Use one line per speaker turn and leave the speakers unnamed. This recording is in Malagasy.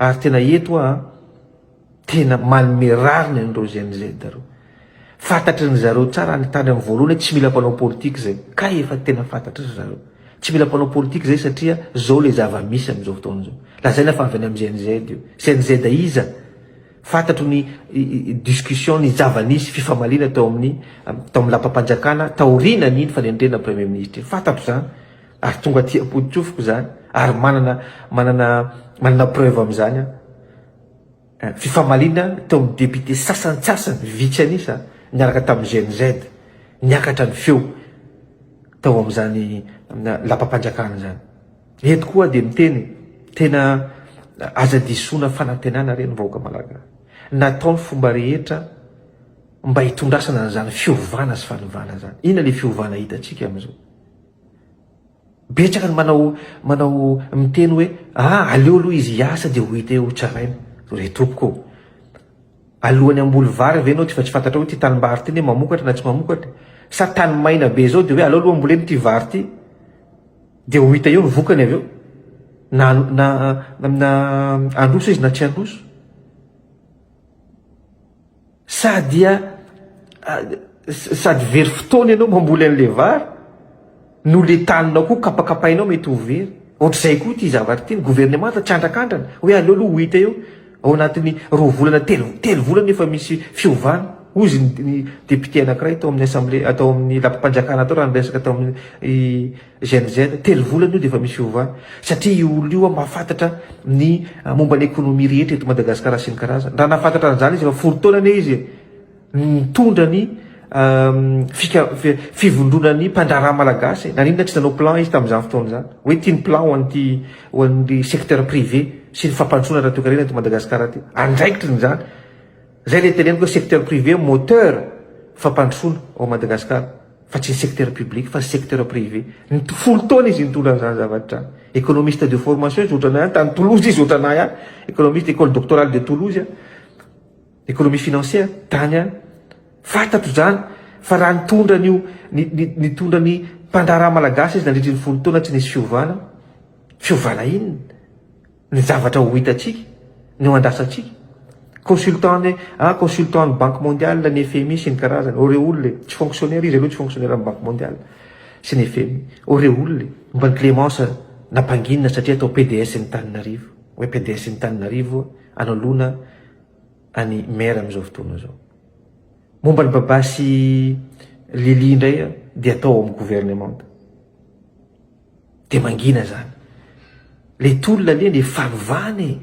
Ary tena eto aho an, tena manome rariny an'ireo Gen Z ireo. Fantatry ny zareo tsara ny tany amin'ny voalohany hoe tsy mila mpanao politika izay. Kay efa tena fantatry ry zareo. Tsy mila mpanao politika izay satria zao le zava-misy amin'izao fotoana izao. Lazaina fa avy any amin'ny Gen Z io. Gen Z iza? Fantatro ny discussion, ny zava-nisy, fifamaliana tao amin'ny tao amin'ny lapam-panjakana taorianan'iny fanendrena Premier Ministre iny. Fantatro izany ary tonga aty am-pototsofiko izany ary manana manana manana preuve amin'izany aho. Fifamaliana teo amin'ny député sasantsasany, vitsy an'isa, niaraka tamin'ny Gen Z, niakatra ny feo tao amin'izany lapam-panjakana izany. Eto koa dia miteny, tena aza disoana fanantenana re ny vahoaka malagasy. Natao ny fomba rehetra mba hitondrasana an'izany fiovana sy fanovana izany. Inona ilay fiovana hitantsika amin'izao? Betsaka ny manao manao miteny hoe ah aleo aloha izy hiasa dia ho hita eo ho tsaraina. Re tompoko ô! Alohan'ny hamboly vary ve ianao tsy efa tsy fantatrao hoe ity tanimbary ity anie mamokatra na tsy mamokatra? Sa tany maina be zao dia hoe aleo aloha ambolena ity vary ity dia ho hita eo ny vokany avy eo na na na handroso izy na tsy handroso? Sa dia sady very fotoana ianao mamboly an'ilay vary no le taninao koa kapakapainao mety ho very. Ohatr'izay koa ity zavatra ity, ny governemanta tsy andrakandrana hoe aleo aloha ho hita eo ao anatin'ny roa volana telo telo volana efa misy fiovana. Hozy ny député anankiray tao amin'ny assemblée tao amin'ny lapam-panjakana tao raha niresaka tao amin'ny Gen Z, 3 volana io dia efa misy fiovana satria io olona io mahafantatra ny momba ny économie rehetra eto Madagasikara sy ny karazany. Raha nahafantatra an'izany izy efa 10 taona anie izy e, nitondra ny fika fivondronan'ny mpandraharaha malagasy e. Naninona tsy nanao plan izy tamin'izany fotoana izany? Hoe ity ny plan ho an'ity ho an'ny secteur privé sy ny fampandrosoana ara-toekarena eto Madagasikara aty. Andraikitriny izany. Izay ilay teneniko hoe secteur privé moteur fampandrosoana ao Madagasikara. Fa tsy ny secteur public fa secteur privé. Ny 10 taona izy nitondra an'izany zavatra izany. Économiste de formation izy ohatranay ihany, tany Toulouse izy ohatranay ihany. Économiste école doctorale de Toulouse, économie financière tany ihany. Fantatro izany fa raha nitondra an'io nitondra ny mpandraharaha malagasy izy nandritry ny 10 taona tsy nisy fiovana. Fiovana inona? Ny zavatra ho hitantsika, ny ho andrasantsika. Consultant ny, ah, consultant ny Banque mondiale, ny FMI sy ny karazany. Oh re olona e, tsy fonctionnaire izy aloha, tsy fonctionnaire ny Banque mondiale sy ny FMI. Oh re olona e, mba ny Clémence nampanginina satria atao PDS ny Taninarivo. Hoe PDS ny Taninarivo anoloana an'i maire amin'izao fotoana izao. Momba ny Baba sy Lily indray dia atao ao amin'ny gouvernemanta. Dia mangina zany. Le tolona anie le fanovana e.